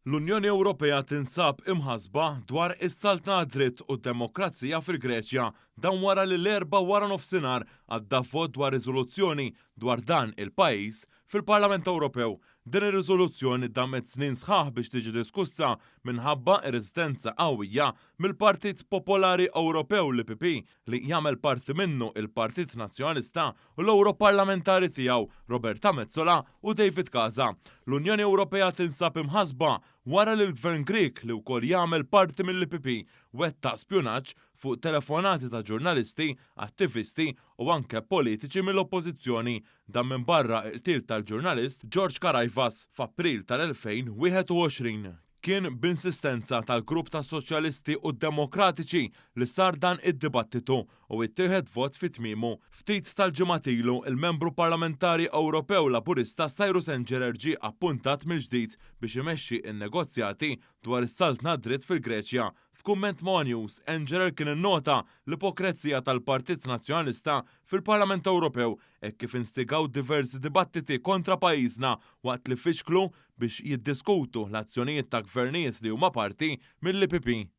L-Unjoni Ewropea tinsab imħassba dwar is-saltna tad-dritt u d-demokrazija fil-Greċja. Dan wara li l-Erbgħa waranofsinhar għadda vot dwar riżoluzzjoni dwar dan il-pajjiż fil-Parlament Ewropew. Din ir-riżoluzzjoni damet snin sħaħ biex tiġi diskussa minħabba r-reżistenza qawwija mill-Partit Popolari Ewropew, l-EPP, li jagħmel parti minnu il-Partit Nazzjonalista u l-Ewroparlamentari tiegħu Roberta Metsola u David Casa. L-Unjoni Ewropea tinsab imħassba wara li l-Gvern Grieg, li wkoll jagħmel parti mill-EPP, wettaq spjunaġġ fuq telefonati ta' ġurnalisti, attivisti u anke politiċi mill-Oppożizzjoni. Dan minbarra l-qtil tal-ġurnalist George Karaivas f'April tal-2021. Kien b'insistenza tal-Grupp tas-Soċjalisti u d-Demokratiċi li sar dan id-dibattitu u ittieħed vot fi tmiemu. Ftit tal-ġimgħat ilu, il-Membru Parlamentari Ewropew Laburista Cyrus Engerer ġie appuntat mill-ġdid biex imexxi n-negozjati dwar is-saltna dritt fil-Greċja. F'kumment ma' one News, Engerer kien innota l-ipokrezija tal-Partit Nazzjonalista fil-Parlament Ewropew hekk kif instigaw diversi dibattiti kontra pajjiżna waqt li fixklu biex jiddiskutu l-azzjonijiet ta' gvernijiet li huma parti mill-EPP.